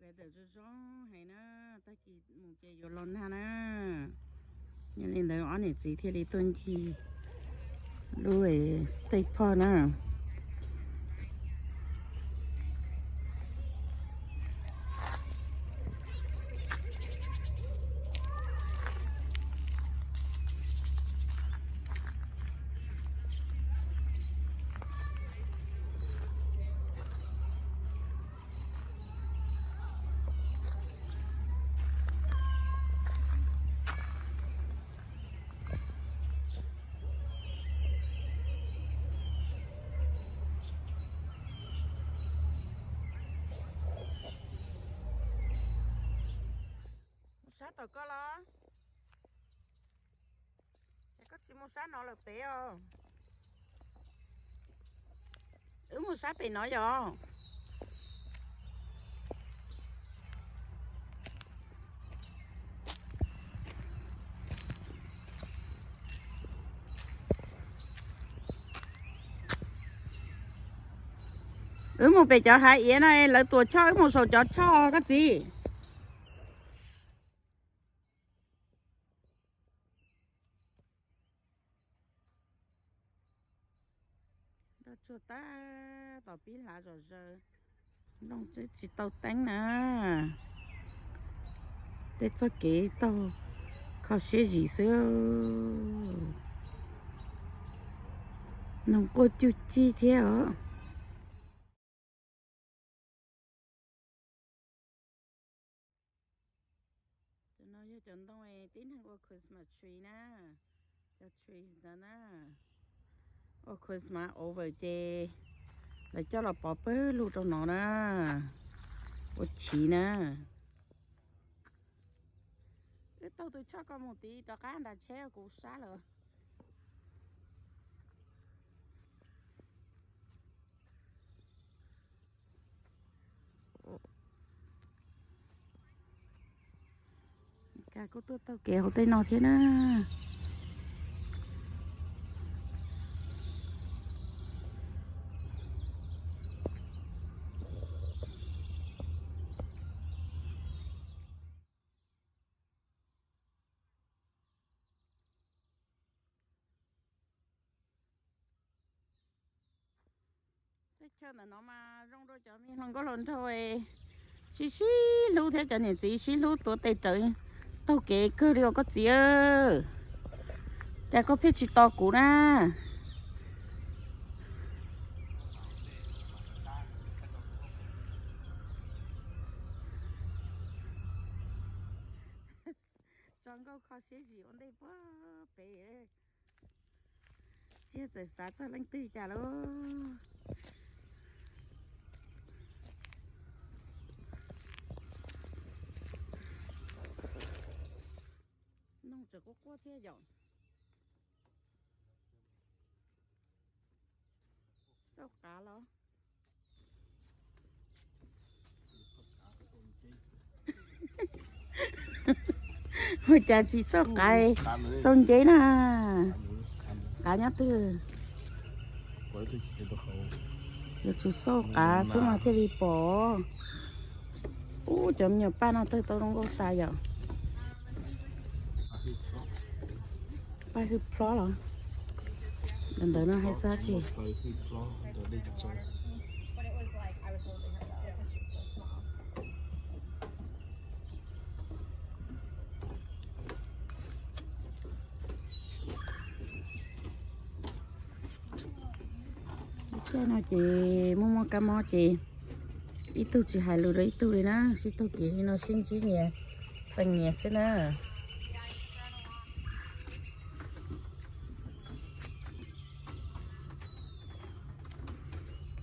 Tawm zoo zoo heev na, tag kis mus ces yuav los nag na. Yog li ntawd ob niam txiv thiaj li tuaj ncig lub state park na. Mus sab tom koj los? Es koj tsis mus sab no lawm pem os? Wb mus sab pem no yog. Wb mus pem cov hav iav no, lawv tuam choj, wb mus saum cov choj koj txiv. Nroj tsuag tag, tom pib hlav zom zaws, nplooj tsis tau teeb na. Tej txoj kev taug kho siab zim xwb. Noog quaj cuj cig thiab os. Cov no yog cov ntoo tib neeg ua Christmas tree na. Cov trees ntawd na, ua Christmas over ces lawv coj los pov pawg lug rau no na, ua chiv na. Wb taug tus choj ko mus tid rov qab nram tsheb kuv sab lawm. Kuv tuaj taug kev hauv tej no thiab na. Teb chaws ntawm no mas zoo rau cov me hluas nkauj hluas nraug sib sib hlub thiab cov niam txiv sib hlub tuav tes rawv taug kev kawg li os koj txiv. Cas koj pheej tsis tos kuv na? Tso nkauj kho siab zim ua ntej puag pem. Tsiaj txawm xav txog leej twg cas lauj. Noog tseem quaj quaj thiab yom. Xauj qav los? Ua cas tsis xauj qav, xauj nceb na? Qav nyob twg? Yuav tsum xauj qav xwb mas thiaj li pom. Ub, cov me nyuam paj no tawg tau zoo nkauj tas yom. Paj hwj plob los? Ntawm ntawd no hais txog tsis? Lub caij no ces muaj muaj kab mob ces ib tug tsis hais lus rau ib tug li na, sib taug kev li no sib ntsib nyias, feem nyias xwb na.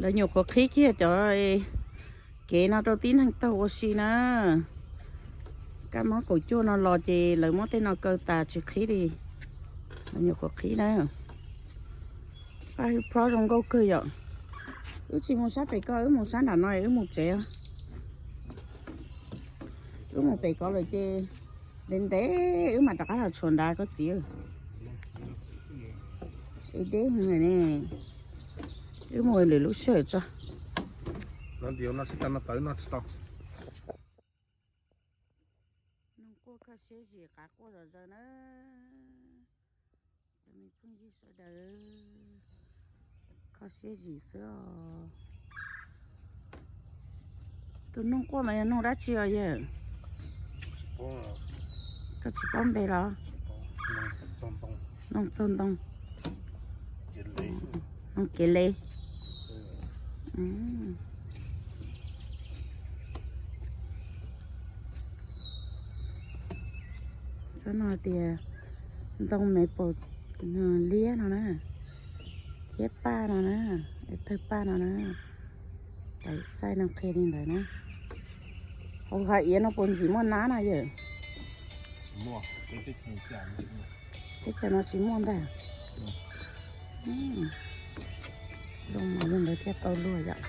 Lawv nyuam qhuav qhib kiag cov kev no rau tib neeg taug ua si na. Kab mob kaum cuaj no los ces lawv muab tej no kaw tas tsis qhib li. Lawv nyuam qhuav qhib na. Paj hwj plob zoo nkauj kawg yom. Wb tsis mus sab pem ko, wb mus sab nram no, wb mus tsev. Wb mus pem ko lawm ces ntev ntev wb mam rov qab los tshuam nrad koj txiv. Deb heev ne. Wb mus lwm lub sij hawm tso. No tsis tau, no tawv no tsis tau. Zim qav quaj zom zaws na. Cov me phooj ywg sawv daws, kho siab zim xwb os. Tus noog quaj mas yog noog dab tsi os yawg? Koj tsis paub npe los? Noog txog ntoo. Noog kev le. Cov no tias ntoo maple liab no na, thiab paj no na, tawg paj no na, xaij no qhia li ntawd na. Hauv hav iav no puas ntxim muaj nab no yawg? Teb chaws no tsis muaj ntag. Zoo mas li ntawd thiaj tau luag yom.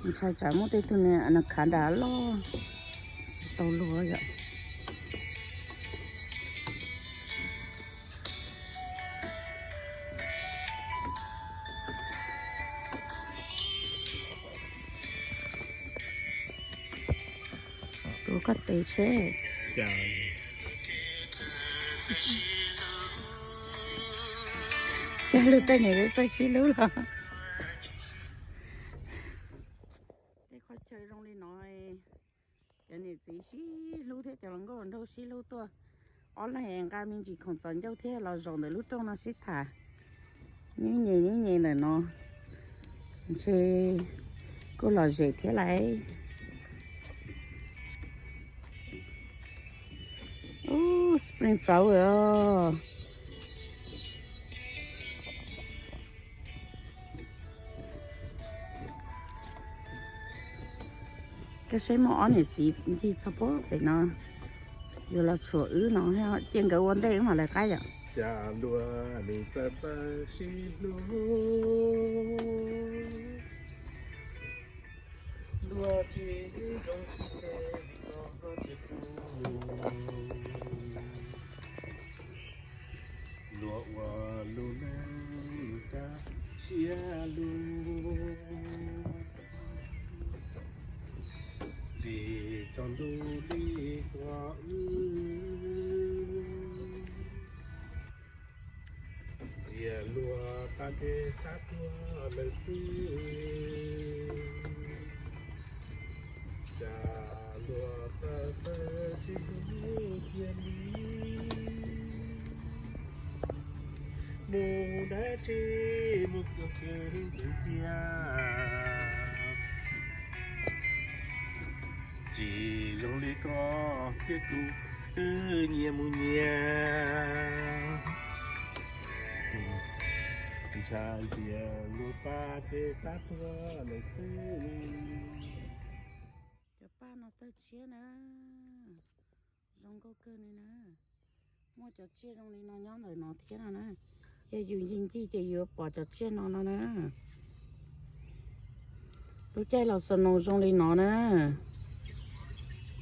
Ntshai tsam muaj tej tug niag avocado loj tsis tau luag yom. Tuav koj tes seb. Cog lug tej niam txawj sib hlub los. Tej qhov chaw zoo li no, cov niam txiv sib hlub thiab cov hluas nkauj hluas nraug sib hlub tuaj. Ob leeg nqa me ntsis khoom txos ncauj thiab los zaum ntawm lub rooj no sib tham. Nyob nyem nyob nyem ntawm no, ntshe kuj lom zem thiab lauj. Ub, spring flower os. Koj saib muaj ob niam txiv ncig txog puag pem no, yuav los tshuam wb no, cia nkawd ua ntej wb mam lawv qab yom. Cas luag nim txawj txawj sib hlub, luag tsis zoo tsis tes li ko ces kuj luag ua lub neej kab siab lug, tsis tso ntuj li ko wb. Ntsia luag qab teb sab tuag lawm xwb, cas luag txawj txawj sib hlub tiag li. Mus dab tsi mus kawg kev ntxeev ntxiag, tsis zoo li ko thiab kuj wb nyias mus nyias. Ntshai ntsia luag qab teb sab tuag lawm xwb. Cov paj no tawg tshiab na, zoo nkauj kawg li na. Muaj cov tsiaj zoo li no nyob ntawm no thiab no na. Yog yus ncig ncig ces yuav pom cov tsiaj no no na. Lub caij los snow zoo li no na.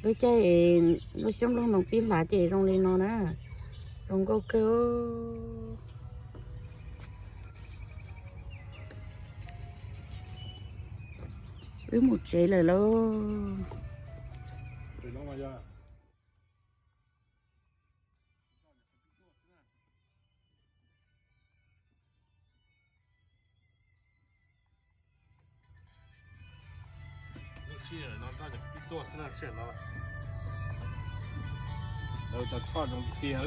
Lub caij lub xyoob nplooj ntoo pib hlav ces zoo li no na. Zoo nkauj kawg. Wb mus tsev lawm lauj. Lawv cov choj zoo tiag.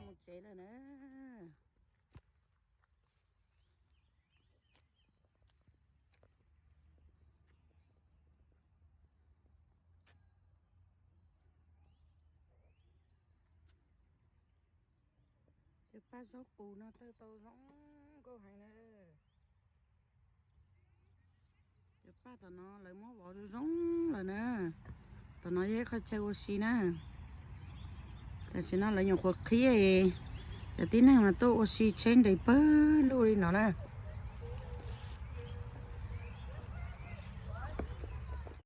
Mus tsev lawm na. Cov paj zaub qus no tawg tau zoo nkauj heev na. Cov paj tom no lawv muab vov zoo zoo lawm na. Tom no yog ib qhov chaw ua si na. Tam sim no lawv nyuam qhuav qhib, cov tib neeg mas tuaj ua si tsheb nres pawg lug li no na.